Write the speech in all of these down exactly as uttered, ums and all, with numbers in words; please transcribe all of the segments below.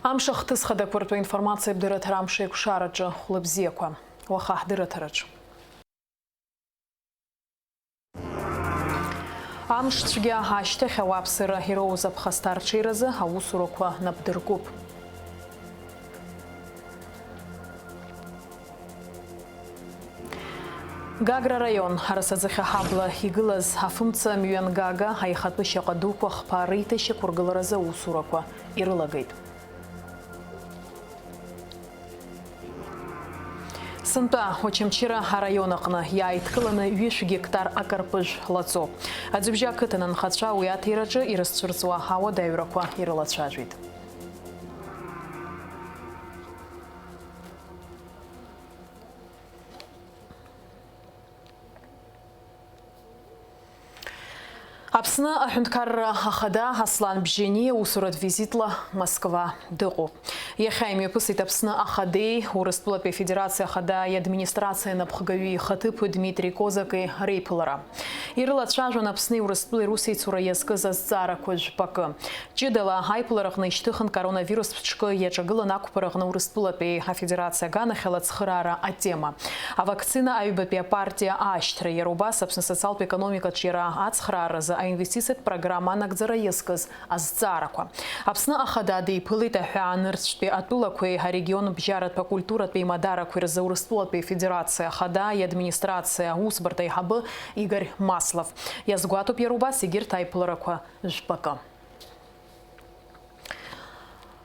Амш ахҭыс хадақәа ртәы информациа бдырраҭара амш еиқәшараҿы хәлыбзиақәа. Уаха ҳдырраҭараҿ. Амш цәгьа ашьҭахь ауааԥсыра ироуз аԥхасҭа арҽеиразы аусурақәа напдыркуп. Гагра араион, Арасаӡыхь аҳабла игылаз афымца мҩангага аихатәы шьаҟа дуқәа хԥа реиҭашьақәыргыларазы аусурақәа ирылагеит. Сынтәа Очамчыра араион аҟны иааидкыланы ҩышә гектар акарпыжә лаҵоуп. Аӡҩыбжьа ақыҭан анхацәа уи аҭираҿы ирызцәырҵуа ауадаҩрақәа ирылацәажәеит. Аԥсны аҳәынҭқарра ахада Аслан Бжьаниа усуратә визитла Москва дыҟоуп. Иахьа имҩаԥысит Аԥсны Ахадеи Урыстәылатәи Афедерациа Ахада иадминистрациа анапхгаҩы ихаҭыԥуаҩ Дмитри Козаки реиԥылара. Ирылацәажәон Аԥсни Урыстәылеи русеицура иазкыз азҵаарақәа жәпакы. Ҷыдала аиԥылараҟны ишьҭыхын коронавирус ԥҽкы иаҿагылан ақәԥараҟны Урыстәылатәи Афедерациа аганахьала ацхыраара атема. Авакцина аҩбатәи апартиа аашьҭра, иара убас Аԥсны асоциалтә економикаҿ иара ацхрааразы аинвестициатә программа анагӡара иазкыз азҵаарақәа. Аԥсны Ахада деиԥылеит аҳәаа нырцәтәи атәылақәеи арегион бжьаратә акультуратә еимадарақәеи рзы Урыстәылатәи Афедерациа Ахада иадминистрациа аусбарҭа аиҳабы Игорь Маслов. Иазгәаҭоуп иара убас егьырҭ аиԥыларақәа жәпакы.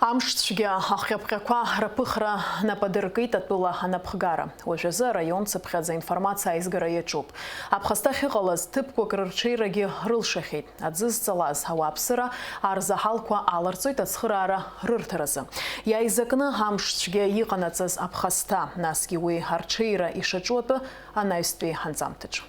Амш цәгьа ахҟьаԥҟьақәа рыԥыхра напы адыркит атәыла анапхгара. Уажәазы араион цыԥхьаӡа информациа аизгара иаҿуп. Аԥхасҭа ахьыҟалаз ҭыԥқәак рырҽеирагьы рылшахьеит. Аӡы зҵалаз ауааԥсыра арзаҳалқәа аларҵоит ацхыраара рырҭаразы. Иааизакны амш цәгьа иҟанаҵаз аԥхасҭа, насгьы уи арҽеира ишаҿу атәы анаҩстәи анҵамҭаҿы.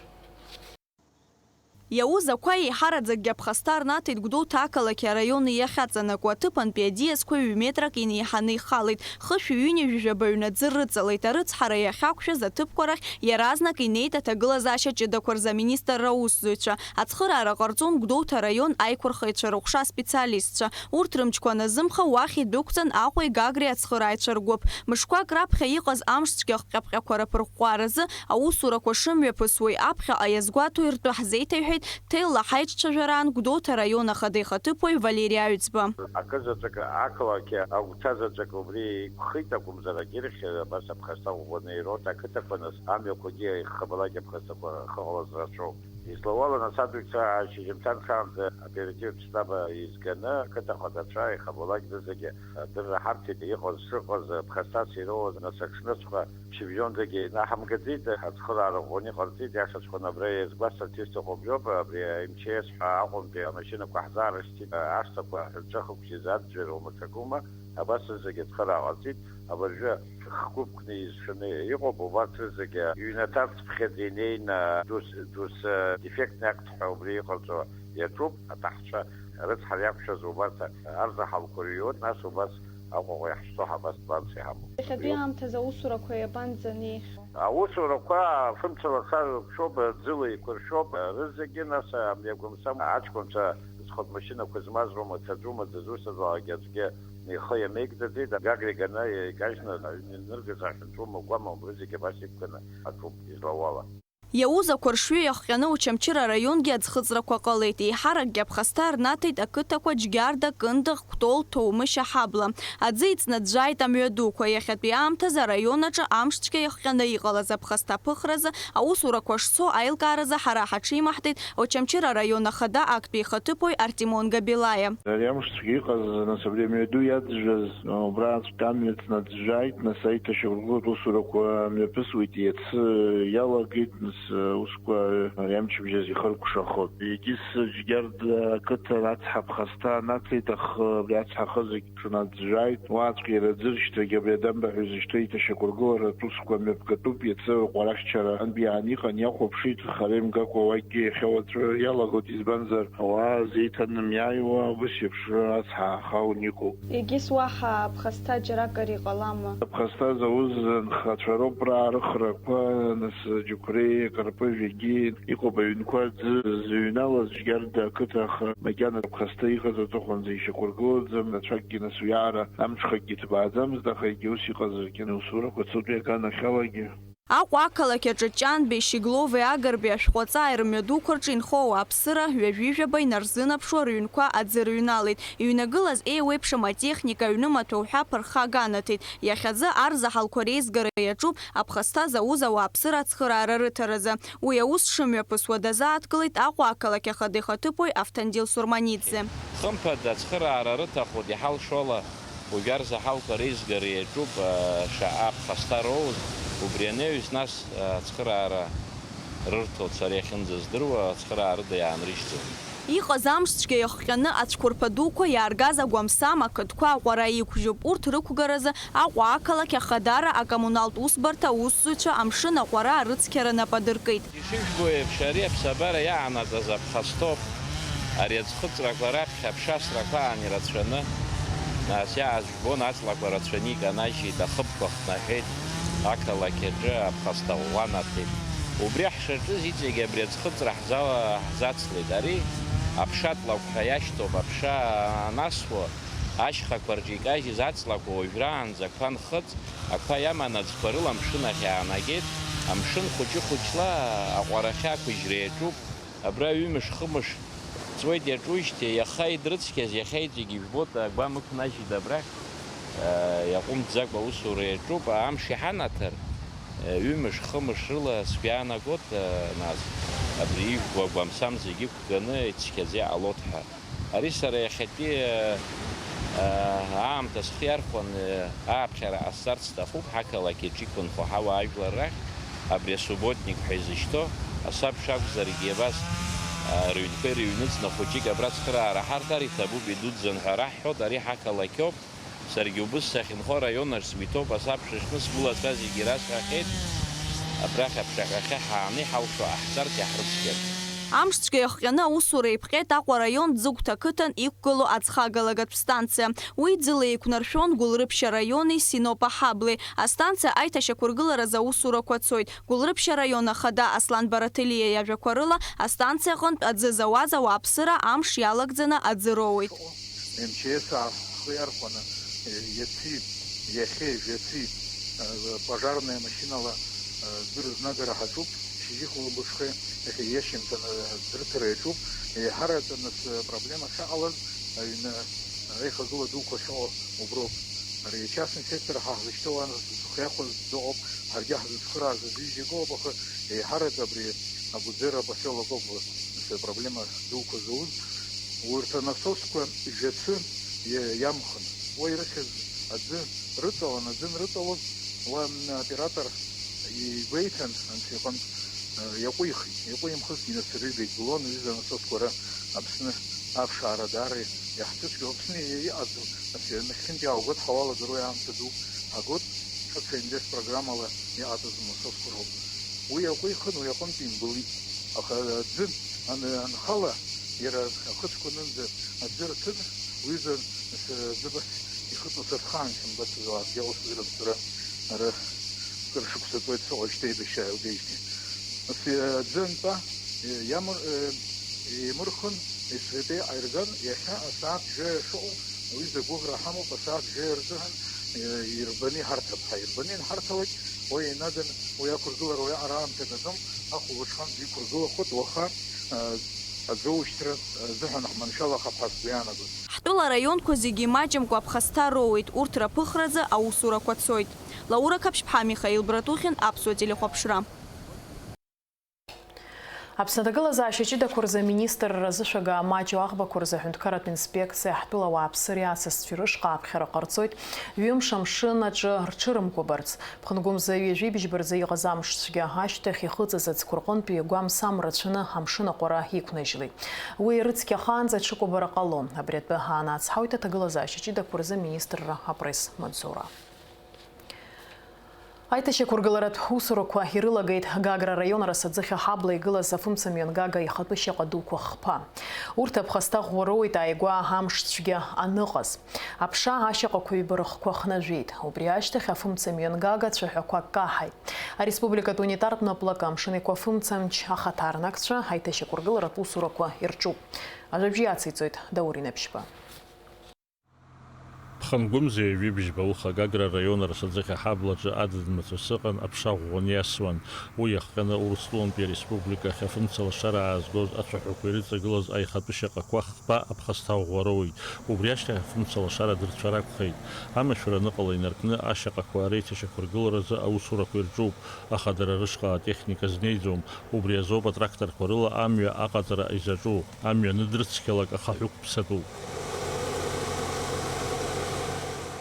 Иаузақәа еиҳараӡакгьы аԥхасҭа рнаҭеит Гәдоуҭа ақалақьи араиони иахьаҵанакуа аҭыԥантәи аӡиасқәа ҩ-метрак инеиҳаны ихалеит, хышәи ҩынҩажәи жәаба ҩнаӡы рыҵалеит, арыцҳара иахьақәшәаз аҭыԥқәа рахь иаразнак инеит аҭагылазаашьа ҷыдақәа рзы аминистрра аусзуҩцәа, ацхыраара ҟарҵон Гәдоуҭа араион аиқәырхаҩцәа рыҟәша аспециалистцәа, урҭ рымчқәа аназымха уахь идәықәҵан Аҟәеи Гагреи ацхырааҩцәа ргәыԥ, мышқәак раԥхьа иҟаз амш цәгьа ахҟьаԥҟьақәа рыԥырҟәҟәааразы аусурақәа шымҩаԥысуеи аԥхьаҟа иазгәаҭои ртәы ҳзеиҭаиҳәеит Ҭелла ҳаиҿцәажәараан Гәдоуҭа араион ахада ихаҭыԥуаҩ Валери Аҩӡба. Акызаҵәык ақалақь агәҭазаҵәык убри иқәхеит акәымзар, агьырхь абас аԥхасҭа ӷәӷәаны ироуеит ақыҭақәа, нас амҩақәагьы ихабалак аԥхасҭақәа ахьыҟалаз рацәоуп. Излауала, нас адгьылцәа ашьыжьымҭан шаанӡа оперативтә штаб изганы ақыҭа ахадацәа ихабалак рызегьы адырра ҳарҭеит, иҟаз шыҟаз, ԥхасҭас ироуаз, нас аҽныҵәҟьа Шьыбжьондагьы инаҳамгаӡеит, ацхыраара ӷәӷәаны иҟарҵеит, иашаҵәҟьаны абра иазгәасҭарц исҭаху абриоуп, абри МЧС ҳәа Аҟәантәи амашьынақәа ҳзаарышьҭит, ашҭақәа рҿахықәшьыз аӡәыр уамаҿагоума, абас рызегьы ацхыраара ҟарҵеит, абыржәы хгәыԥкны изшаны иҟоуп, убарҭ рызегьы иҩнаҭарц ԥхьаӡа инеины, дус, дус, дефектный акт ҳәа убри иҟарҵо иаҿуп, аҭаҳцәа рыцҳара иақәшәаз убарҭ арзаҳалқәа рыҩуеит, нас убас Аҟәаҟа иаҳшьҭоу ҳабас планс иҳамоуп. Иахьатәи аамҭазы аусурақәа иабанӡанеихьоу? Аусурақәа фымцала сарыԥшуп, ӡыла еиқәыршәоуп, рызегьы, нас, амҩагәамса аҷкәынцәа зхатә машьынақәа змаз роума, ҭаӡума, дызусҭазаалак аӡәгьы ихы иамеигӡаӡеит, Гагра иганы икажьны аҩны иныргаз ахьынҵәома, гәамам, рызегьы абас иқәганы аҿуп, излауала. Иаузақәа ршҩы иахҟьаны Очамчыра араионгьы аӡхыҵрақәа ҟалеит, еиҳаракгьы аԥхасҭа рнаҭеит ақыҭақәа Џьгьарда, Кындыӷ, Кәтол, Ҭоумышь аҳабла. Аӡы иҵнаӡәӡәааит амҩадуқәа, иахьатәи аамҭазы араион аҿы амш цәгьа иахҟьаны иҟалаз аԥхасҭа аԥыхразы аусурақәа шцо аилкааразы ҳара ҳаҽеимаҳдеит Очамчыра араион ахада актәи ихаҭыԥуаҩ Артемон Габилаиа. Ари амш цәгьа иҟаз, нас, абри амҩаду иаӡәӡәаз, убраҵәҟьа амҩа ҵнаӡәӡәааит, нас, аиҭашьақәыргылатә усурақәа мҩаԥысуеит, иацы иалагеит, нас, аусқәа ари амчыбжь азы ихыркәшахоит. Егьыс Џьгьарда ақыҭан ацҳа ԥхасҭа анацеит, аха абри ацҳа ахы зегь ҽнаӡәӡәааит. Уаҵәҟьа иара аӡыршьҭрагьы абри адамба ҳәа изышьҭоу аиҭашьақәыргыларатә усқәа мҩаԥгатәуп, иацы ҟәарахьчара антәи иаан иҟан, иахәаԥшит, хара имгакәа уагьы иахьа уаҵәы иалагоит, избанзар, ауаа зеиҭанымиааиуа убыс еиԥш ацҳа ахаун иҟоуп. Егьыс уаҳа аԥхасҭа џьаракыр иҟалама? Аԥхасҭа зауз анхацәа роуп, раарыхрақәа, нас, Џьықәреи, Карпыжәгьы иҟоуп аҩнқәа аӡы зыҩналаз Жьгьарда ақыҭа, аха макьана аԥхасҭа иҟаз аҵыхәанӡа ишьақәыргылаӡам, рацәакгьы нас уиаара амҽхакгьы ҭбааӡамызт, аха егьа ус иҟазаргьы, аусурақәа цоит уи аганахьалагьы. Аҟәа ақалақь аҿы Ҷанбеи, Шьеглови, Агарбеи ашәҟәы аҵааи рымҩадуқәа рҿы инхо ауааԥсыра ҩажәижәаба инарзынарԥшуа рыҩнқәа аӡы рыҩналеит. Иҩнагылаз еиуеиԥшым атехника, аҩны маҭәа уҳәа ԥырхага анаҭеит. Иахьазы арзаҳалқәа реизгара иаҿуп аԥхасҭа зауз ауааԥсыра ацхыраара рыҭаразы. Уи аус шымҩаԥысуа дазааҭгылеит Аҟәа ақалақь ахада ихаҭыԥуаҩ Автандил Сурманиӡе. Хымԥада, ацхыраара рыҭахуеит иҳалшола, уажә арзаҳалқәа реизгара иаҿуп, а, шаҟа аԥхасҭа роуз, убри анаҩс, нас, а, ацхыраара рырҭоит, сара иахьынӡаздыруа, ацхыраара рыда иаанрыжьӡом. Иҟаз амш цәгьа иахҟьаны ацәқәырԥа дуқәа иааргаз агәамсам ақыдқәа аҟәара иқәжьуп. Урҭ рықәгаразы Аҟәа ақалақь ахадара акоммуналтә усбарҭа аусзуҩцәа амшын аҟәара арыцқьара нап адыркит. Ишыжәбо еиԥш, ари аԥсабара иаанаҵаз аԥхасҭоуп. Ари аӡхыҵрақәа раԥхьа аԥшасрақәа аан ирацәаны, нас иааз Бон аҵлақәа рацәаны иканажьит, ахыбқәа хнаҳәеит, ақалақь аҿы аԥхасҭа ӷәӷәа наҭеит. Убри ҳшаҿыз иҵегь абри аӡхыҵра ҳза-, ҳзацлеит. Ари аԥша ҵлақә ҳәа иашьҭоуп, аԥша анасуа, ашьхақәа рҿы икажьыз аҵлақәа уажәраанӡа ақәа нхыҵ, ақәа иаман аӡқәа рыла амшын ахь иаанагеит, амшын хәыҷы-хәыҷла аҟәарахьы ақәыжьра иаҿуп. Абра ҩымш-хымш ҵуеит иаҿужьҭеи, иаха идрыцқьаз, иахьа иҵегь ижәбоит, агәам ықәнажьит абрахь, э, иаҟәымҵӡакәа аусура иаҿуп, амш иҳанаҭар, э, ҩымш-хымш рыла сгәы иаанагоит, э, нас, абри ижәбо агәамсам зегьы ықәганы ицқьаӡа иҟалоит ҳәа. Ари сара иахьатәи, э, э, аамҭа схы иархәаны, э, ааԥхьара ҟасҵарц сҭахуп, ҳақалақь аҿы иқәынхо ҳауаажәлар рахь, абри асубботник ҳәа изышьҭоу асабша акәзаргьы абас, а, рыҩнқәа ирыҩныҵны хәыҷык абра ацхыраара ҳарҭар иҭабуп, идуӡӡан ҳәа раҳҳәоит, ари ҳақалақьоуп. Саргьы убыс сахьынхо араион аҿ сгәы иҭоуп, асабша шны сгәылацәа зегьы расҳәахьеит, абрахь аԥшаҳәахьы ҳааны иҳалшо ҟаҳҵарц иаҳрыцқьап. Амш цәгьа иахҟьаны аусура еиԥҟьеит Аҟәа араион Ӡыгәҭа ақыҭан иқәгылоу аӡхагалагатә станциа. Уи ӡыла еиқәнаршәон Гәылрыԥшьа араиони Синопа ҳаблеи. Астанциа аиҭашьақәыргыларазы аусурақәа цоит. Гәылрыԥшьа араион ахада Аслан Бараҭелиа иажәақәа рыла, астанциа аҟынтә аӡы зауаз ауааԥсыра амш иалагӡаны аӡы роуеит. М Ч С ахы иархәаны, иаци, иахьеи, жәаци, пожарная машинала ӡы рызнагара ҳаҿуп, шьыжьи хәылбыҽхеи, иахьа иашьымҭан ӡырҭара иаҿуп, еиҳараӡаны спроблема ахьаҟалаз аҩны аихагыла дуқәа ахьыҟоу уброуп. Ари ачастный сектор ҳа ҳзышьҭоу ан зхы иахәаз дыҟоуп, ҳаргьы ҳзыцхырааз аӡәы ижьакоуп, аха еиҳараӡа абри Агәӡера апоселок ауп. Нас апроблема дуқәа зауз, урҭ анасосқәа жәацы иа-, иамхын. Уа ирыхьыз аӡы рыҵалан, аӡы анрыҵалоз, уа, м, оператор игәеиҭан, анцәа иҟынтә, э, иаҟәихит. Иаҟәимхызҭгьы, нас рҩыга игылон, ҩыза анасосқәа ра Аԥсны аԥшаара даара иаҳцәыцәгьоу, Аԥсны иа-, иҟаӡам, нас нахьхьынтә иааугоит, ҳауалагар уи аамҭа ду ҳагоит, ҿыц аинвест программала иҟаҵаз анасосқәа роуп. Уи иаҟәихын, уи аҟынтә имбылит. Аха аӡы ан-, анхала, иара ахыцқәа анынӡа аӡы рҭын, уҩыза с-, аӡы бас ихыҵуа сырҭхан, сымбацызо абжьаҟа сзырымҵура, ара кыр шықәса ҵуеит сыҟоижьҭеи еибашьра еилгеижьҭеи. Нас, э, аӡы антәа, э, иамыр-, э, еимырхын, есрепеи ҟаирган, иахьа асааҭ жәаҩа шыҟоу, уи зегь гәыӷра ҳамоуп, асааҭ жәаҩа рзыҳәан, э, ирбаны иҳарҭап ҳәа. Ирбаны ианҳарҭалак, уи инаган, уи ақәыргылара уи аҟара аамҭа гаӡом, ахәылбыҽханӡа иқәыргылахоит, уаха, э, аӡоушьҭра, э, азыҳәан ҳманшәалахап ҳәа сгәы иаанагоит. Ҳтәыла араионқәа зегьы имаҷымкәа аԥхасҭа роуеит, урҭ раԥыхразы аусурақәа цоит. Лаура Қаԥшьԥҳа, Михаил Братухин, Аԥсуа телехәаԥшра. Аԥсны аҭагылазаашьа ҷыдақәа рзы аминистрра зышәага маҷу аӷбақәа рзы аҳәынҭқарратә инспекциа ҳтәыла ауааԥсыреи асасцәеи рышҟа аԥхьара ҟарҵоит, ҩымш амшын аҿы рҽырымкәабарц. Ԥхынгәымза ҩажәи быжьба рзы иҟаз амш цәгьа ашьҭахь ихыҵыз аӡқәа рҟынтәи гәамсам рацәаны амшын аҟәара иқәнажьлеит. Уи рыцқьа ахаанӡа аҽыкәабара ҟалон. Абри атәы ҳаанацҳауеит аҭагылазаашьа ҷыдақәа рзы аминистрра апресс-маҵзура. Аиҭашьақәыргыларатә усурақәа ирылагеит Гагра араион Арасаӡыхь аҳабла игылаз афымцамҩангага аихатәы шьаҟа дуқәа хԥа. Урҭ аԥхасҭа ӷәӷәа роуеит ааигәа амш цәгьа аныҟаз. Аԥша ашьаҟақәа ҩба рыхқәа хнажәеит. Убри ашьҭахь афымцамҩангага ацәаҳәақәа каҳаит. Ареспубликатә унитартә наплакы амшын еиқәа афымцамч ахаҭарнакцәа аиҭашьақәыргыларатә усурақәа ирҿуп. Ажәабжь иациҵоит Даур Инаԥшьба. Ԥхынгәымза ҩажәи бжьба уха Гагра араион Арасаӡыхь аҳаблаҿы адыд мацәыс ыҟан, аԥша ӷәӷәаны иасуан. Уи иахҟьаны Урыстәылантәи ареспублика ахь афымца лашара аазгоз ацәаҳәақәа ирыҵагылаз аихатәы шьаҟақәа хԥа аԥхасҭа ӷәӷәа роуит. Убри ашьҭахь афымца лашара дырцәар акәхеит. Амашәыр аныҟала инаркны ашьаҟақәа реиҭашьақәыргыларазы аусурақәа ирҿуп, аха дара рышҟа атехника знеиӡом. Убри азоуп атракторқәа рыла амҩа аҟаҵара изаҿу. Амҩа аныдрыцқьалак ахаҳә ықәԥсатәуп.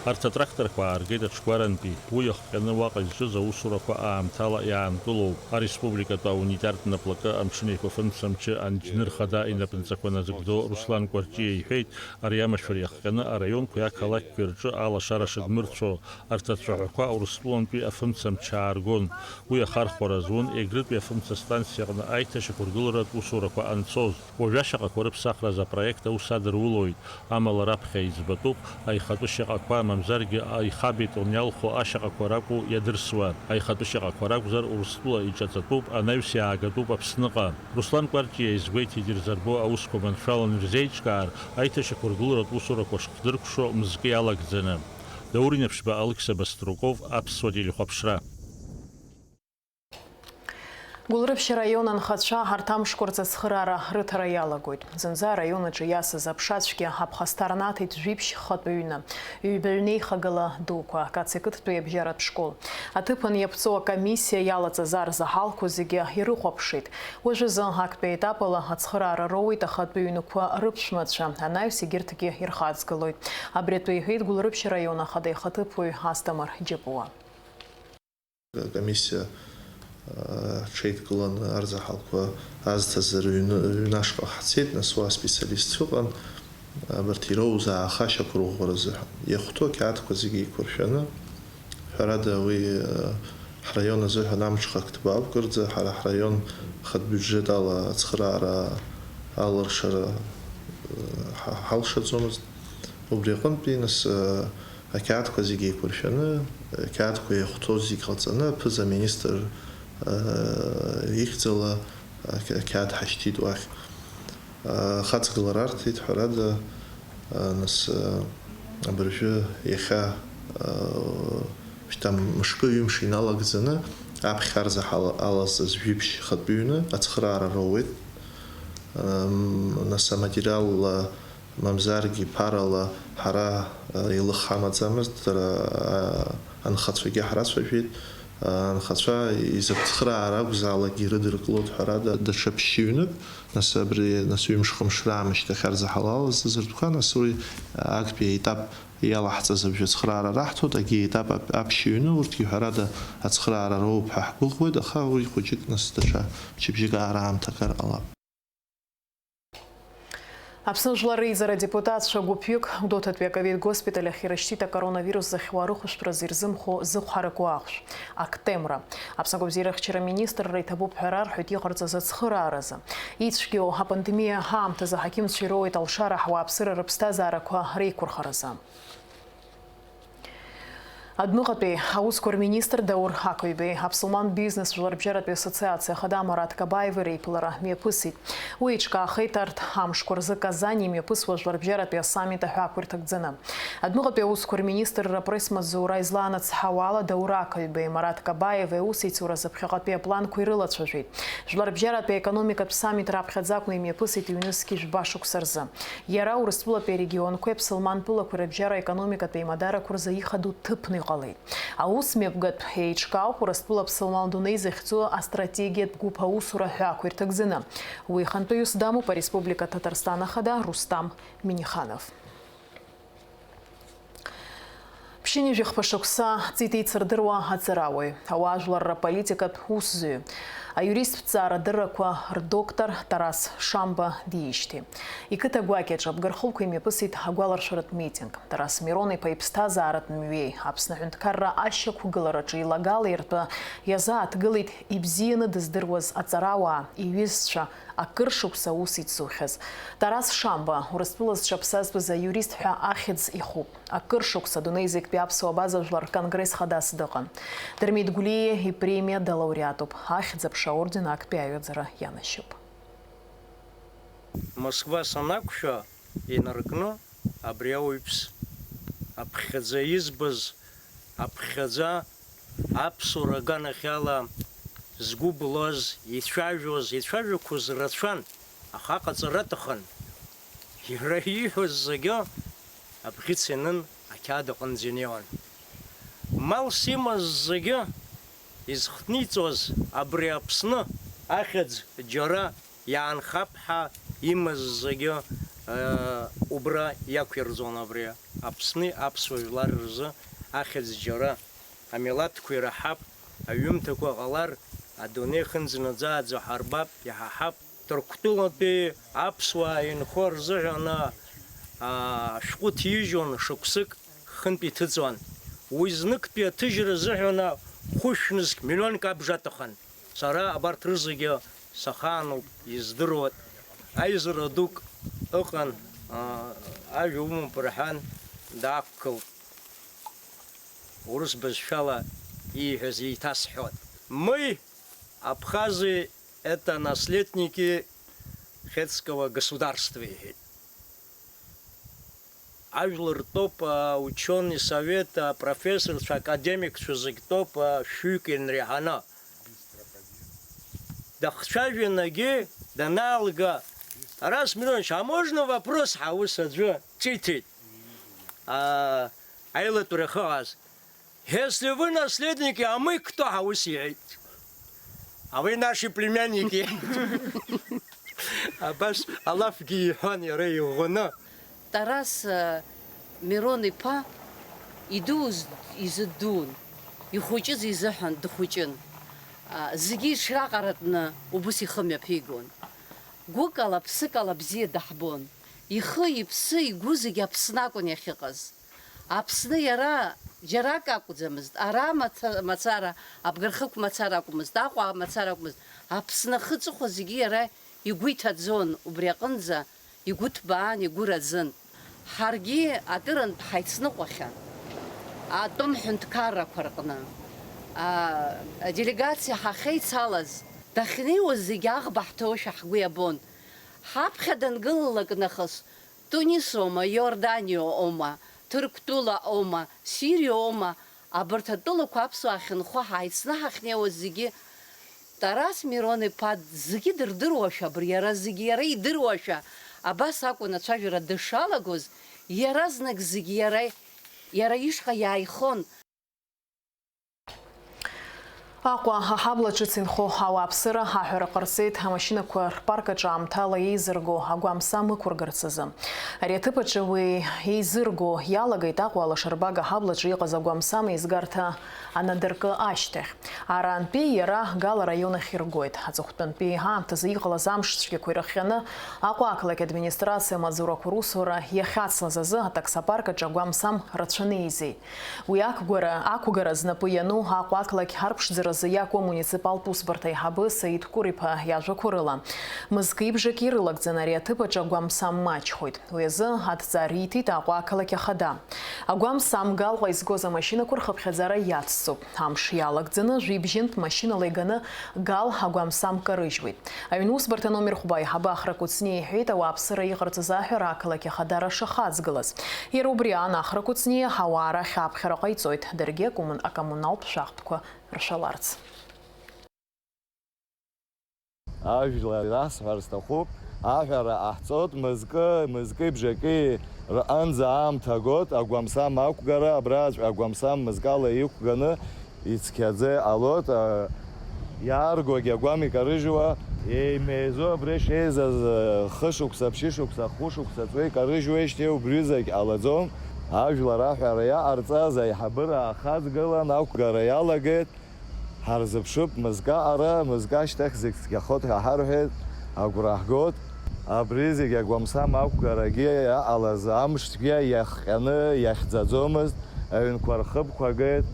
Арҭ атракторқәа ааргеит аҽгәарантәи. Уи иахҟьаны уаҟа изҿыз аусурақәа аамҭала иаанкылоуп. Ареспубликатә аунитартә наплакы амшын еиқәафымцамчы анџьныр хада инапынҵақәа назыгӡо Руслан Кәарҷиа иҳәеит, ари амашәыр иахҟьаны араионқәеи ақалақьқәеи рҿы алашара шыдмырцәо, арҭ ацәаҳәақәа Урыстәылантәи афымцамч ааргон. Уи ахархәара зун Егрытәи афымца станциаҟны аиҭашьақәыргыларатә усурақәа анцоз. Уажәы ашьаҟақәа рыԥсахразы апроект аус адырулоит, амала раԥхьа иӡбатәуп аихатәы шьаҟақәа, мамзаргьы аихабетон иалху ашьаҟақәа ракәу иадырсуа. Аихатәы шьаҟақәа ракәзар, Урыстәыла иҿаҵатәуп, анаҩс иаагатәуп Аԥсныҟа. Руслан Кәарҷиа изгәеиҭеит ирзырбо аусқәа маншәаланы ирзеиҿкаар, аиҭашьақәыргыларатә усурақәа шхдыркәшо мызкы иалагӡаны. Даур Инаԥшьба, Алықьса Баструков, Аԥсуа телехәаԥшра. Гәылрыԥшь араион анхацәа арҭ амшқәа рзы ацхыраара рыҭара иалагоит. Зынӡа араион аҿы иасыз аԥшацәгьа аԥхасҭа рнаҭеит жәиԥшь хатәы ҩны, ҩба ҩнеихагыла дуқәа, Каци ақыҭтәи абжьаратә школ. Аҭыԥан иаԥҵоу акомиссиа иалаҵаз арзаҳалқәа зегьы ирыхәаԥшит. Уажәазы актәи аетап ала ацхыраара роуеит ахатәы ҩнқәа рыԥшәмацәа, анаҩс егьырҭгьы ирхаҵгылоит. Абри атәы иҳәеит Гәылрыԥшь араион ахада ихаҭыԥуаҩ Асҭамыр Џьапуа. Акомиссиа, аа, ҽеидкыланы арзаҳалқәа азҭаз рыҩны, рыҩнашҟа ҳцеит, нас уа специалистцәа ыҟан, абарҭ ироуз ааха шьақәырӷәӷәара азыҳәан. Иахәҭоу ақьаадқәа зегьы еиқәыршәаны, ҳәарада, уи, аа, ҳраион азыҳәан амҽхак ҭбаауп кырӡа, ҳара ҳраион хатә биуџьет ала ацхыраара алыршара, аа, ҳа-, ҳалшаӡомызт. Убри аҟынтәи, нас, аа, Ақьаадқәа зегьы еиқәыршәаны, ақьаадқәа иахәҭоу зегь ҟаҵаны, аԥыза-министр, аа, ихьӡала ақь-, ақьаад ҳашьҭит уахь. Аа, ахаҵгылара арҭеит, ҳәарада, аа, нас, аа, абыржәы иахьа, аа, шьҭа мышкы, ҩымш иналагӡаны, аԥхьа арзаҳал-, алазҵаз жәиԥшь хатәы ҩны ацхыраара роуеит. Ам, нас аматериалла Мамзаргьы ԥарала ҳара, а, еилых ҳамаӡамызт, дара, а, анхацәагьы ҳрацәажәеит. А, анхацәа изакә цхыраара акәзаалакгьы ирыдыркылоит, ҳәарада, даҽа ԥшьҩнык, нас абри, нас ҩымш-хымш раамышьҭахь арзаҳалалаз азыртәқәа, нас уи, а, актәи аетап иалаҳҵаз абжьацхыраара раҳҭоит, агьи аетап ап-, аԥшьҩны, урҭгьы, ҳәарада, ацхыраара роуп ҳәа ҳгәыӷуеит, аха уи хәыҷык, нас даҽа мчыбжьык аара аамҭа агар ҟалап. Аԥсны Жәлар Реизара адепутатцәа гәыԥҩык Гәдоуҭатәи аковид госпиталь ахь ирышьҭит акоронавирус зыхьуа рыхәышәтәразы ирзымхо зыхәҳарақәоу ахәшә, Актемра. Аԥсны агәабзиарахьчара аминистрра иҭабуп ҳәа рарҳәоит иҟарҵаз ацхырааразы. Ицәгьоу апандемиа аамҭазы аҳақьымцәа ироуеит алшара ҳауааԥсыра рыԥсҭазаарақәа реиқәырхаразы. Адәныҟатәи аусқәа рминистр Даур Акаҩбеи аԥсылман бизнес жәларбжьаратәи ассоциациа ахада Марат Кабаеви реиԥылара мҩаԥысит. Уи еиҿкаахеит арҭ амшқәа рзы Казани имҩаԥысуа жәларбжьаратәи асаммит аҳәаақәа ирҭагӡаны. Адәныҟатәи аусқәа рминистрра апресс-маҵзура излаанацҳауа ала, Даур Акаҩбеи Марат Кабаеви аусеицуразы ԥхьаҟатәи апланқәа ирылацәажәеит. Жәларбжьаратәи аекономикатә саммит раԥхьаӡа акәны имҩаԥысит ҩнызқьи жәба шықәса рзы. Иара Урыстәылатәи арегионқәеи аԥсылман тәылақәеи рыбжьара аекономикатә еимадарақәа рзы ихадоу ҭыԥны иҟалеит. Аус мҩаԥгатә еиҿкаауп Урыстәыла аԥсылман дунеи захьӡу астратегиатә гәыԥ аусура аҳәаақәа ирҭагӡаны. Уи хантәаҩыс дамоуп ареспублика Ҭаҭарсҭан ахада Рустам Миниханов. Ԥшьынҩажәи хԥа шықәса ҵит еицырдыруа аҵарауаҩ, ауаажәларра политикатә усзуҩы, Аиуристтә ҭҵаарадыррақәа рдоктор Тарас Шамба диижьҭеи. Иқыҭа гәакьаҿы абгырхылқәа имҩаԥысит агәаларшәаратә митинг. Тарас Мирон-иԥа иԥсҭазааратә мҩеи Аԥсны аҳәынҭқарра ашьақәгылараҿы илагала иртәы иазааҭгылеит ибзианы дыздыруаз аҵарауаа, иҩызцәа, акыр шықәса аус ицухьаз. Тарас Шамба, Урыстәыла зҽаԥсазтәыз аиурист ҳәа ахьӡ ихуп. Акыр шықәса адунеи зегьтәи аԥсуа абаза жәлар рконгресс хадас дыҟан. Дырмит Гәлиа ипремиа далауреатуп, ахьӡ-аԥша аорден актәи аҩаӡара ианашьоуп. Москва санақәшәа, инаркны абри ауаҩԥс, аԥхьаӡа избаз, аԥхьаӡа аԥсуара аганахьала згәы былуаз, ицәажәоз, ицәажәақәоз рацәан, аха аҟаҵара аҭахын. Иара ииҳәоз зегьы абӷьыц ианын, ақьаад аҟынӡа инеиуан. Малс имаз зегьы изхҭниҵоз абри Аԥсны ахьӡ џьара иаанхап ҳәа имаз зегьы, э, убра иақәирҵон, абри Аԥсни аԥсуа жәлар рзы ахьӡ џьара. Амилаҭқәа ираҳап, аҩымҭақәа ҟалар, адунеи хынӡнаӡааӡа ҳарбап, иҳаҳап. Ҭырқәтәылатәи аԥсуаа инхо рзыҳәан, аа, ашәҟәы ҭижьуан, шықәсык хынтә иҭыҵуан. Уи зныктәи аҭыжьра азыҳәан хәышә нызқь, миллионк абжа аҭахын. Сара абарҭ рызегьы сахаануп, издыруеит. Аизара дук ыҟан, аа, ажәа умоуп рҳәан, даақәгылт. Урыс бызшәала ииҳәаз еиҭасҳәоит. Мы, абхазы, это наследники хетского государства, иҳәеит. Ажәлар ртәоуп, а, ученый совет, а, профессорцәа, академикцәа зегь тәоуп, а, шәҩык инреиҳаны. Дахцәажәанагьы данаалга, Тарас Миронович, а можно вопрос ҳәа ус аӡәы ҿиҭит. А, аилатәара ахьыҟаз. Если вы наследники, а мы кто? Ҳәа ус иҳәеит. А вы наши племянники. Абас алафгьы иҳәан иара иӷәӷәаны. Тарас, э, Мирон-иԥа идуз изы ддуун, ихәыҷыз изыҳәан дхәыҷын. А, зегьы иҽраҟаратәны убыс ихы мҩаԥигон. Гәыкала, ԥсыкала бзиа даҳбон. Ихы, иԥсы, игәы зегьы Аԥсны акәын иахьыҟаз. Аԥсны иара џьарак акәӡамызт, ара маца-, мацара, абгырхықә мацара акәмызт, Аҟәа мацара акәмызт, Аԥсны ахы-аҵыхәа зегьы иара игәы иҭаӡон, убри аҟынӡа игәы ҭбаан, игәы раӡын. Ҳаргьы акырынтә ҳаицныҟәахьан атәым ҳәынҭқаррақәа рҟны. А, аделегациа ҳахьеицалаз, дахьнеиуаз зегьы аӷба ҳҭоушәа ҳгәы иабон. Ҳаԥхьа дангылалак нахыс, Тунис аума, Иорданиа аума, Ҭырқәтәыла аума, Сириа аума, абарҭ атәылақәа аԥсуаа ахьынхо ҳааицны ҳахьнеиуаз зегьы, Тарас Мирон-иԥа зегьы дырдыруашәа, абри иара зегьы иара идыруашәа, абас акәын ацәажәара дышалагоз, иаразнак зегьы иара, иара ишҟа иааихон. Аҟәа аҳабла ҿыц инхо ауааԥсыра аҳәара ҟарҵеит амашьынақәа рпарк аҿы аамҭала еизырго агәамсам ықәыргарц азы. Ари аҭыԥ аҿы уи еизырго иалагеит Аҟәа алашарбага аҳаблаҿы иҟаз агәамсам еизгарҭа анадыркы ашьҭахь. Арантәи иара Гала араион ахь иргоит. Аҵыхәтәантәи аамҭазы иҟалаз амш цәгьақәа ирыхҟьаны Аҟәа ақалақь администрациа амаҵурақәа русура иахьацлаз азы атаксопарк аҿы агәамсам рацәаны еизеит. Уи ақәгәара, ақәгара знапы иану Аҟәа ақалақь арԥшӡаразы иақәу амуниципалтә усбарҭа аиҳабы Саид Кәыр-иԥа иажәақәа рыла, мызки бжаки рылагӡаны ари аҭыԥ аҿы агәамсам маҷхоит. Уи азы адҵа риҭеит Аҟәа ақалақь ахада. Агәамсам Галҟа изгоз амашьынақәа рхыԥхьаӡара иацҵоуп. Амш иалагӡаны жәибжьынтә машьынала иганы Гал агәамсам карыжьуеит. Аҩны усбарҭа номер хәба аиҳабы Ахра Кәыҵниа иҳәеит, ауааԥсыра иҟарҵаз аҳәара ақалақь ахадара шахаҵгылаз. Иара убри аан Ахра Кәыҵниа ауаа рахь аԥхьара ҟаиҵоит, даргьы акоммун-, акоммуналтә шәахтәқәа ршәаларц. Ажәлар ирасҳәар сҭахуп, аҳәара ҟаҳҵоит, мызкы, мызки бжаки рҟынӡа аамҭа агоит, агәамсам ақәгара, абраҵәҟьа агәамсам мызкала иқәганы ицқьаӡа иҟалоит, а, иааргогьы агәам икарыжьуа, еимеизо абри шеизаз, а, хышықәса, ԥшьышықәса, хәышықәса ҵуеит, икарыжьуеижьҭеи убри зегь ҟалаӡом. Ажәлар аҳәара иаҟарҵаз аиҳабыра аахаҵгылан, ақәгара иалагеит. Ҳарзыԥшуп мызкы аҟара, мызкы ашьҭахь зегь цқьахоит ҳәа ҳарҳәеит, агәра ҳгоит. Абри зегь агәамсам ақәгарагьы иаҟалаз амшцәгьа иахҟьаны иахьӡаӡомызт, аҩнқәа рхыбқәа геит,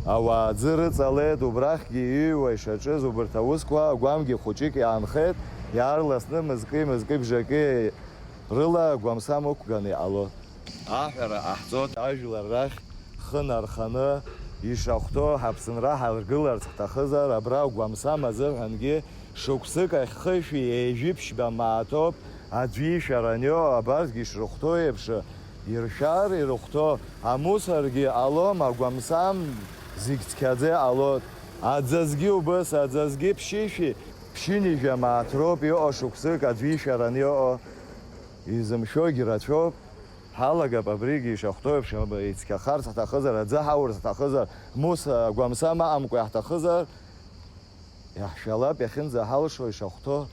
ауаа аӡы рыҵалеит, убрахьгьы иҩуа ишаҿыз убарҭ аусқәа агәамгьы хәыҷык иаанхеит, иаарласны мызки-мызки бжаки рыла агәамсам ықәганы иҟалоит. Аҳәара ҟаҳҵоит, ажәлар рахь ҳхы нарханы, ишахәҭоу ҳаԥсынра ҳаргыларц ҳҭахызар, абра агәамсам азыҳәангьы шықәсык ахь хышәи ҩажәи ԥшьба мааҭ ауп аӡәы ишәара аниоу, абарҭгьы ишрыхәҭоу еиԥш, иршәар ирыхәҭоу амусоргьы ҟалом, агәамсам зегь цқьаӡа иҟалоит. Аӡазгьы убыс, аӡазгьы ԥшьышәи ԥшьынҩажәа мааҭ роуп иҟоу шықәсык аӡәы ишәараны иҟоу. Изымшәогьы рацәоуп. Ҳалагап абригьы ишахәҭоу еиԥш, ицқьахарц ҳҭахызар, аӡы ҳаурц ҳҭахызар, мус, агәамсам аҟамкәа иаҳҭахызар, иаҳшәалап иахьынӡаҳалшо ишахәҭоу.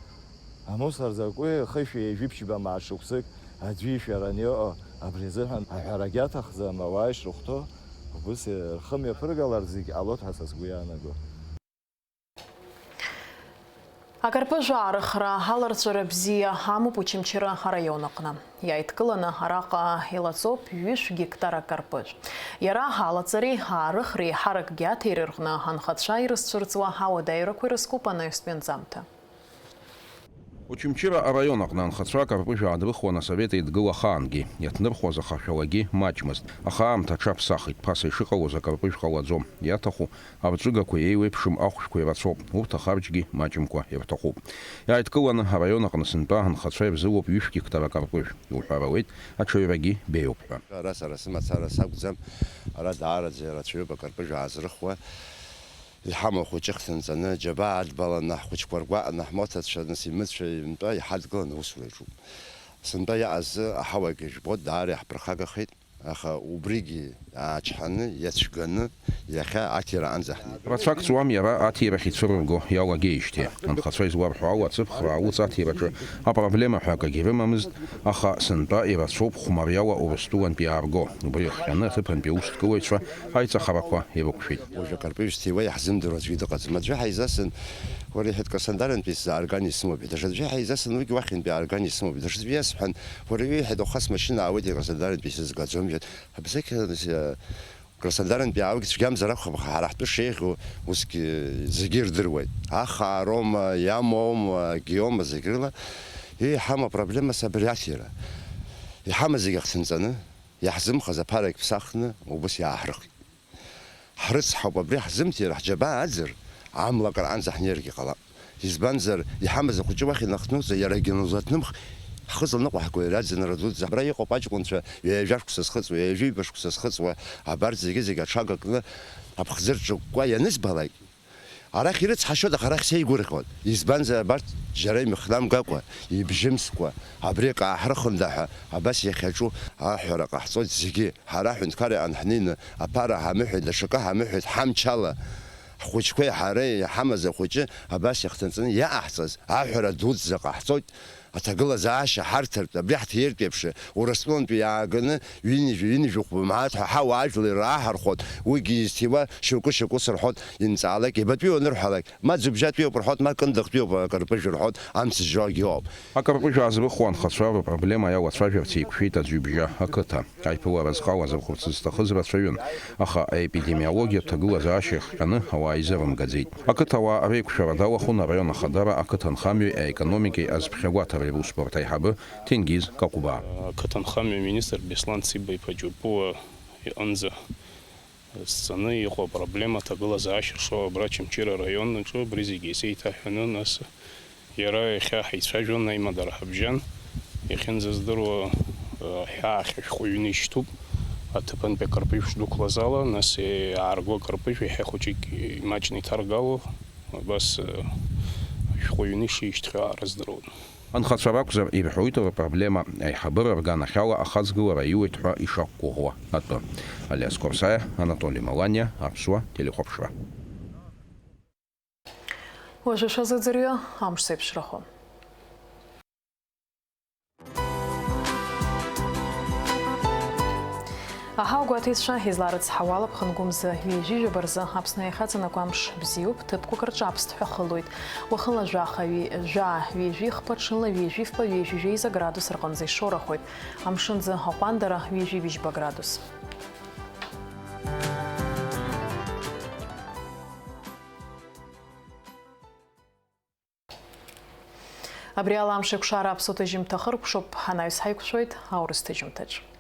Амусор закәи, хышәи ҩажәи ԥшьба мааҭ шықәсык аӡәы ишәараны иҟоу, абри азыҳәан аҳәарагьы аҭахӡам, ауаа ишрыхәҭоу убыс рхы мҩаԥыргаларц зегь ҟалоит ҳәа са сгәы иаанаго. Акарпыжә аарыхра аларҵәара бзиа амоуп Очамчыра араион аҟны. Иааидкыланы араҟа илаҵоуп ҩышә гектар акарпыжә. Иара алаҵареи аарыхреи ҳаракгьы аҭира рҟны анхацәа ирызцәырҵуа ауадаҩрақәа ирызкуп анаҩстәи анҵамҭа. Очамчыра араион аҟны анхацәа акарпыжә аадрыхуан асовет еидгыла ахаангьы, иаҭнырхуаз ахашәалагьы маҷмызт. Аха аамҭа аҽаԥсахит, ԥаса ишыҟалоз акарпыжә ҟалаӡом, иаҭаху арҵәыгақәа еиуеиԥшым ахәшәқәа ирацәоуп, урҭ ахарџьгьы маҷымкәа ирҭахуп. Иааидкыланы араион аҟны сынтәа анхацәа ирзылоуп ҩышә гектар акарпыжә, иуҳәар ауеит, аҽаҩрагьы беиоуп ҳәа. Ара сара сымацара сакәӡам, ара даараӡа ирацәаҩуп акарпыжә аазрыхуа. Иҳамоу ахәыҷы хҭынҵаны, џьабаа адбаланы, ҳхәыҷқәа ргәаҟны, ҳмоҭацәа нас имыцәа-ҩымтәа иҳадгыланы аусура иаҿуп. Сынтәа иаҟаз аҳауагьы жәбоит, даара иаҳԥырхагахеит. Аха убригьы аачҳаны, иацәганы, иахьа аҭира аанӡа ҳнеит. Рацәак ҵуам иара аҭирахь ицәырырго иалагеижьҭеи. Анхацәа изларҳәо ала, ацыԥхра аалыҵ аҭираҿы апроблема ҳәа акагьы рымамызт, аха сынтәа ирацәоуп хәмариала Урыстәылантәи иаарго. Убри иахҟьаны аҭыԥантәи аусҭгылаҩцәа аиҵахарақәа ирықәшәеит. Уажәы акарпыжә зҭиуа иаҳзымдыруа аӡәгьы дыҟаӡам. Аӡәы ҳаизасын, уара, иҳәеит, Краснодартәи сзаарган исымоуп, даҽаӡәы ҳаизасын, уигьы уахьынтәи аарган исымоуп, даҽаӡәы иасҳәан, уара, уи, иҳәеит, Алхас машьына аауеит, Краснодартәи сызгаӡом, иҳәеит. Абзақь, Краснодартәи ааугь цәгьамзар акәхап, аха ҳара ҳтәы шеиӷьу усгьы зегьы ирдыруеит. Ахаароума, иамоума, гиома, зегь рыла иҳамоу апроблемас абри аҭира. Иҳамаз зегь ахҭынҵаны, иаҳзымхаз аԥарагь ԥсахны убыс иааҳрыхит. Ҳрыцҳауп, абри ҳзымҭир, ҳџьабаа аӡыр, амла акыр аанӡа ҳнеиргьы ҟалап. Избанзар, иҳамаз ахәыҷы уахь инахҭнуҵа, иара егьанылзаҭнымх, ҳхы зылныҟәаҳго иара аӡынра дуӡӡа. Абра иҟоуп аҷкәынцәа ҩажәа шықәса зхыҵуа, ҩажәи ҩба шықәса зхыҵуа, абарҭ зегьы-зегьы аҽага кны, аԥхӡы рҿыкәкәа ианызбалак, арахь ирыцҳашьоит, аха арахь сеигәырӷьон. Избанзар, абарҭ џьара имыхнамгакәа, ибжьымскәа, абри акы ааҳрыхында ҳәа, абас иахьаҿу аҳәара ҟаҳҵоит зегьы. Ҳара аҳәынҭқарра иҟны ҳнеины, аԥара ҳамыҳәеит, даҽакы ҳамыҳәеит, ҳамчала, ҳхәыҷқәеи ҳареи иҳамаз ахәыҷы абас иахҭынҵаны иаҟаҳҵаз аҳәара дуӡӡа ҟаҳҵоит. Аҭагылазаашьа ҳарҭартә, абри ҳҭиртә еиԥш, Урыстәылантәи иааганы ҩынҩажәа, ҩынҩажәи хәба мааҭ ҳәа ҳауаажәлар ирааҳархәот, уигьы изҭиуа шьоукы-шьоукы сырҳәот, инҵаалак, еибатәиу анырҳәалак, ма Ӡыбжьатәиуп рҳәот, ма Кындыӷтәиуп акарпыжә рҳәот, амц зжьогьы ыҟоуп. Акарпыжә аазрыхуа анхацәа рпроблема иалацәажәарц еиқәшәеит Аӡҩыбжьа ақыҭа. Аиԥылара зҟалаз рхәарц зҭахыз рацәаҩын, аха аепидемиологиатә ҭагылазаашьа иахҟьаны ауаа изырымгаӡеит. Ақыҭауаа реиқәшәара далахәын араион ахадара ақыҭанхамҩеи аекономикеи азԥхьагәаҭареи русбарҭа аиҳабы Ҭенгиз Какәбаа. Ақыҭанхамҩа министр Беслан Циба-иԥа Џьопуа иҟынӡа зцаны иҟоу апроблема аҭагылазаашьа шоу абра Очамчыра араион аҿы абри зегьы еизеиҭаҳәаны, нас иара иахьа ҳаицәажәон, аимадара ҳабжьан, иахьынӡаздыруа, аҳәаахь ашәҟәыҩҩы ишьҭуп, аҭыԥантәи акарпыжә шдәықәлаз ала, нас иаарго акарпыжә иаҳа хәыҷык имаҷны иҭаргало, абас, ашәҟәыҩҩы ишишьҭхьоу аарыздыруан. Анхацәа ракәзар, ирҳәоит рпроблема аиҳабыра рганахьала ахаҵгылара аиуеит ҳәа ишақәгәыӷуа атәы. Алиас Қәарсаиа, Анатоли Маланиа, Аԥсуа телехәаԥшра. Уажәы шәазыӡырҩы амш зеиԥшрахо. Аҳауагәаҭеицәа, изларыцҳауа ала, ԥхынгәымза ҩажәи жәаба рзы Аԥсны иахьаҵанакуа амш бзиоуп, ҭыԥқәак рҿы аԥсҭҳәа хылоит. Уахынла жәаха ҩи-, жәаа ҩажәи хԥа, ҽынла ҩажәи фба, ҩажәи жәеиза градус рҟынӡа ишоурахоит. Амшын ӡы аҟәандара ҩажәи ҩажәи бжьба градус. Абри ала амш еиқәшара аԥсуа ҭыжьымҭа хыркәшоуп, анаҩс ҳаиқәшәоит аурыс ҭыжьымҭаҿ.